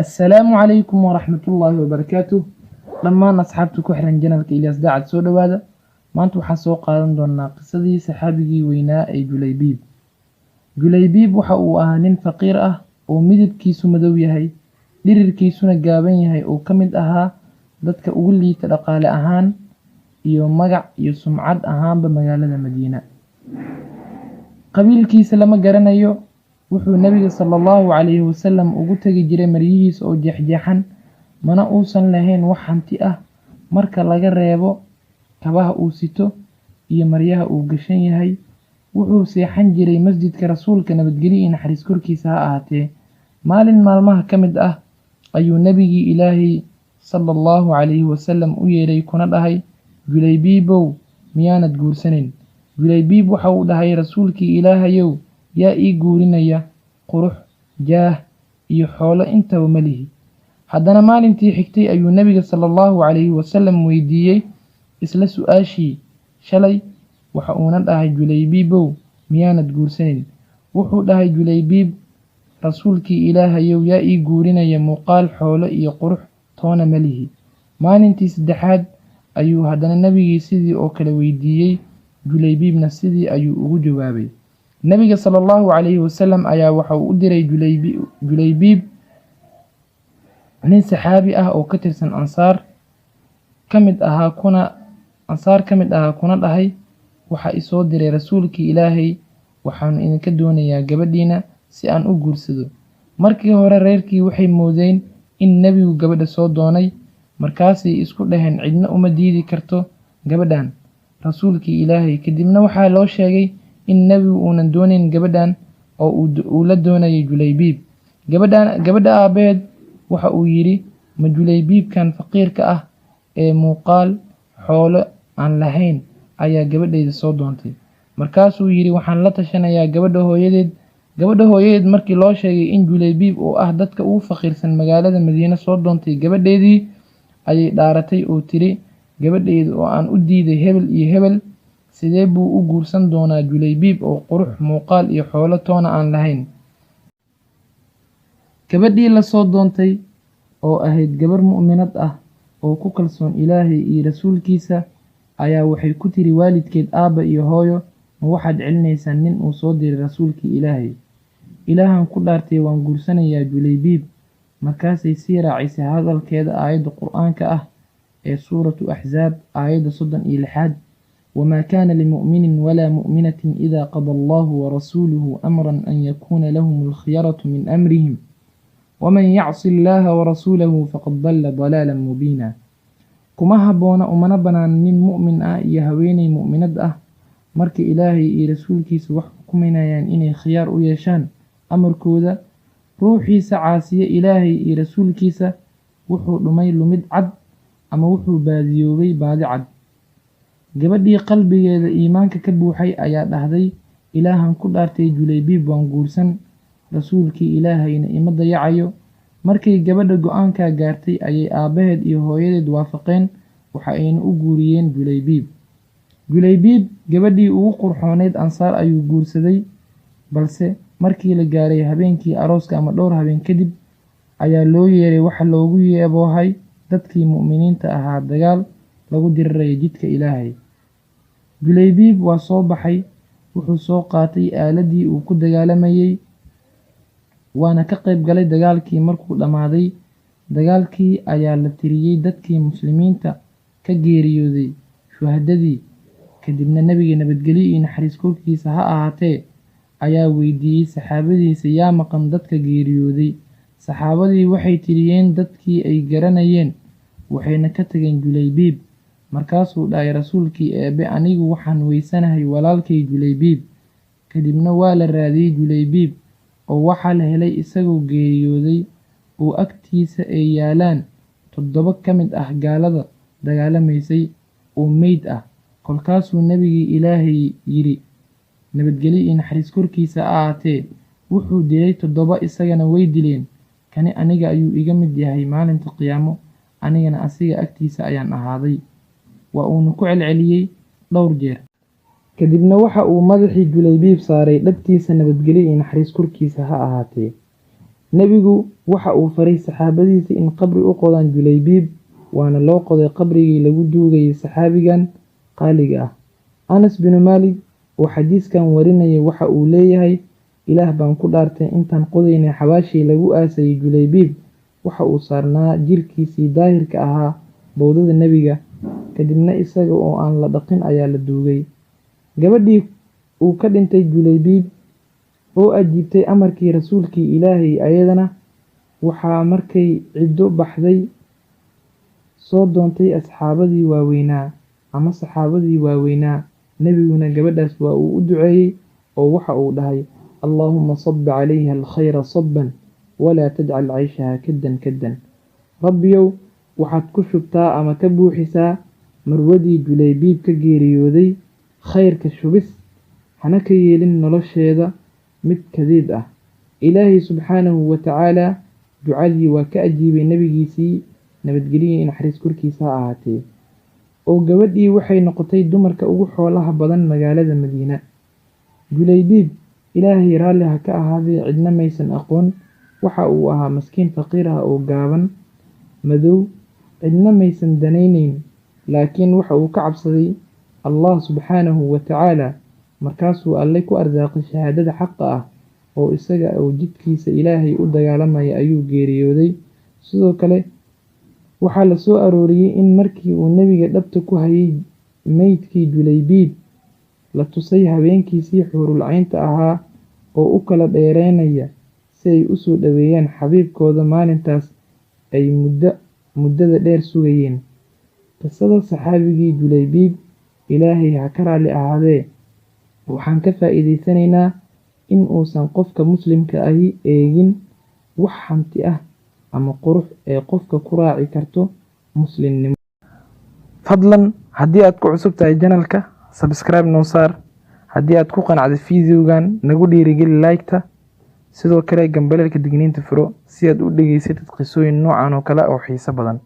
Assalaamu calaykum waraxmatullaahi wabarakaatuh. Dhammaan asxaabta ku xiran channelka Ilyas Daacad, soo dhowaada. Maanta waxaan soo qaadan doonaa qisadii saxaabigii weynaa ee Julaybiib. Julaybiib waxa uu ahaa nin faqiir ah oo midabkiisu madow yahay, dhirirkiisuna gaaban yahay, oo ka mid ahaa dadka ugu liita dhaqaale ahaan iyo magac iyo sumcad ahaanba magaalada Madiina. Qabiilkiisa lama garanayo. Wuxuu Nabiga sala Allahu calayhi wasalam ugu tegi jiray maryihiisa oo jeexjeexan, mana uusan lahayn wax hanti ah marka laga reebo kabaha uu sito iyo maryaha uu gashan yahay. Wuxuu seexan jiray masjidka Rasuulka, nabadgelyo iyo naxariis korkiisa ha ahaatee. Maalin maalmaha ka mid ah ayuu Nabigii Ilaahay sala Allahu calayhi wasalam u yeedhay, kuna dhahay: "Julaybiibow, miyaanad guursanayn?" Julaybiib waxa uu dhahay: "Rasuulkii Ilaahayow, yaa ii guurinaya? Qurux, jaah iyo xoolo intaba ma lihi." Haddana maalintii xigtay ayuu Nabiga sala Allahu calayhi wasalam weydiiyey isla su-aashii shalay, waxa uuna dhahay: "Julaybiibow, miyaanad guursanayn?" Wuxuu dhahay Julaybiib: "Rasuulkii Ilaahayow, yaa ii guurinaya? Muuqaal, xoolo iyo qurux toona ma lihi." Maalintii saddexaad ayuu haddana Nabigii sidii oo kale weydiiyey, Julaybiibna sidii ayuu ugu jawaabay. Nabiga sala Allahu calayhi wasalam ayaa waxa uu u diray Julaybiib nin saxaabi ah oo ka tirsan Ansaar ka mid ahaa kuna Ansaar ka mid ahaa, kuna dhahay: "Waxa isoo diray Rasuulkii Ilaahay, waxaanu idinka doonayaa gabadhiina si aan u guursado." Markii hore reerkii waxay moodeen in Nebigu gabadha soo doonay, markaasay isku dhaheen: "Cidna uma diidi karto gabadhan Rasuulkii Ilaahay." Kadibna waxaa loo sheegay in Nebigu uunan doonayn gabadhan oo uu la doonayay Julaybiib. Gabadha aabaheed waxa uu yidhi: "Ma Julaybiibkan faqiirka ah ee muuqaal, xoolo aan lahayn ayaa gabadhayda soo doontay?" Markaasuu yidhi: "Waxaan la tashanayaa gabadha hooyadeed." Gabadha hooyadeed markii loo sheegay in Julaybiib oo ah dadka ugu faqiirsan magaalada Madiine soo doontay gabadheedii, ayay dhaaratay oo tiri: "Gabadhayda oo aan u diiday hebel iyo hebel, sidee buu u guursan doonaa Julaybiib oo qurux, muuqaal iyo xoolo toona aan lahayn?" Gabadhii lasoo doontay oo ahayd gabar mu'minad ah oo ku kalsoon Ilaahay iyo Rasuulkiisa ayaa waxay ku tiri waalidkeed: "Aabba iyo hooyo, ma waxaad celinaysaan nin uu soo diray Rasuulkii Ilaahay? Ilaahan ku dhaartay, waan guursanayaa Julaybiib." Markaasay sii raacisay hadalkeeda aayadda Qur-aanka ah ee Suuratu Axzaab, aayadda 36aad: "Wamaa kaana limu'minin walaa mu'minatin idaa qada Allahu warasuuluhu amran an yakuuna lahum alkhiyaratu min amrihim, waman yacsi Allaha warasuulahu faqad dalla dalaalan mubiina." Kuma habboona umana banaana nin mu'min ah iyo haweeney mu'minad ah marka Ilaahay iyo Rasuulkiisa wax xukuminayaan inay khiyaar u yeeshaan amarkooda. Ruuxiisa caasiya Ilaahay iyo Rasuulkiisa wuxuu dhumay lumid cad, ama wuxuu baadiyoobay baadi cad. Gabadhii qalbigeeda iimaanka ka buuxay ayaa dhahday: "Ilaahan ku dhaartay, Julaybiib waan guursan, Rasuulkii Ilaahayna ima dayacayo." Markay gabadha go-aankaa gaartay ayay aabbaheed iyo hooyadeed waafaqeen, waxa ayna u guuriyeen Julaybiib. Julaybiib gabadhii ugu qurxooneyd Ansaar ayuu guursaday, balse markii la gaaray habeenkii arooska ama dhowr habeen kadib ayaa loo yeeray waxa loogu yeeboohay dadkii mu'miniinta ahaa dagaal lagu dirirayay jidka Ilaahay. Julaybiib waa soo baxay, wuxuu soo qaatay aaladii uu ku dagaalamayay, waana ka qayb galay dagaalkii. Markuu dhammaaday dagaalkii ayaa la tiriyey dadkii muslimiinta ka geeriyooday, shuhadadii. Kadibna Nabiga, nabadgelyo iyo naxariis korkiisa ha ahaatee, ayaa weydiiyey saxaabadiisa: "Yaa maqan dadka geeriyooday?" Saxaabadii waxay tiriyeen dadkii ay garanayeen, waxayna ka tageen Julaybiib. Markaasuu dhahay Rasuulkii Eebe: "Anigu waxaan weysanahay walaalkay Julaybiib." Kadibna waa la raadiyey Julaybiib oo waxaa la helay isagoo geeriyooday oo agtiisa ay yaalaan 7 ka mid ah gaalada dagaalamaysay oo meyd ah. Kolkaasuu Nabigii Ilaahay yidhi, nabadgelyo iyo naxariis korkiisa ha ahaatee: "Wuxuu dilay 7, isagana way dileen. Kani aniga ayuu iga mid yahay maalinta qiyaamo, anigana asiga agtiisa ayaan ahaaday." Waa uuna ku celceliyey dhowr jeer. Kadibna waxa uu madaxii Julaybiib saaray dhabtiisa, nabadgelyo iyo naxariis korkiisa ha ahaatee. Nebigu waxa uu faray saxaabadiisa in qabri u qodaan Julaybiib, waana loo qoday qabrigii lagu duugayay saxaabigan qaaliga ah. Anas binu Maalik oo xadiiskan warinaya waxa uu leeyahay: Ilaah baan ku dhaartay, intaan qodaynay xabaashii lagu aasayay Julaybiib, waxa uu saarnaa jirkiisii daahirka ahaa bowdada nebiga, kadibna isaga oo aan la dhaqin ayaa la duugay. Gabadhii uu ka dhintay Julaybiib oo ajiibtay amarkii rasuulkii Ilaahay, ayadana waxaa markay ciddo baxday soo doontay asxaabadii waaweynaa ama saxaabadii waaweynaa. Nebiguna gabadhaas waa uu u duceeyey oo waxa uu dhahay: Allaahumma sab calayha alkhayra sabban walaa tajcal cayshaha kaddan kaddan. Rabbiyow, waxaad ku shubtaa ama ka buuxisaa marwadii Julaybiib ka geeriyooday khayrka shubis, hana ka yeelin nolosheeda mid kadeed ah. Ilaahay subxaanahu wa tacaalaa ducadii waa ka ajiibay nebigiisii, nabadgelyo iyo naxariis korkiisa ha ahaatee, oo gabadhii waxay noqotay dumarka ugu xoolaha badan magaalada Madiina. Julaybiib, Ilaahay raalli ha ka ahaadee, cidna maysan aqoon. Waxa uu ahaa maskiin faqiir ah oo gaaban, madow, cidna maysan danaynayn, laakiin waxa uu ka cabsaday Allah subxaanahu wa tacaala. Markaasuu Alle ku arsaaqay shahaadada xaqa ah, oo isaga oo jidkiisa Ilaahay u dagaalamaya ayuu geeriyooday. Sidoo kale waxaa la soo arooriyey in markii uu nebiga dhabta ku hayay meydkii Julaybiib, la tusay haweenkiisii xuurul caynta ahaa oo u kala dheereynaya si ay u soo dhoweeyaan xabiibkooda maalintaas ay muddada dheer sugayeen. Qisada saxaabigii Julaybiib, Ilaahay ha ka raalli ahaadee, waxaan ka faa'iidaysanaynaa in uusan qofka muslimka ahi eegin wax hanti ah ama qurux ee qofka ku raaci karto muslimnimo. Fadlan, haddii aad ku cusub tahay channelka, subscribe noo saar. Haddii aad ku qanacday videogan, nagu dhiirigeli like-ta. Sidoo kale gambaleelka digniinta furo si aad u dhageysatid qisooyin noocan oo kale oo xiiso badan.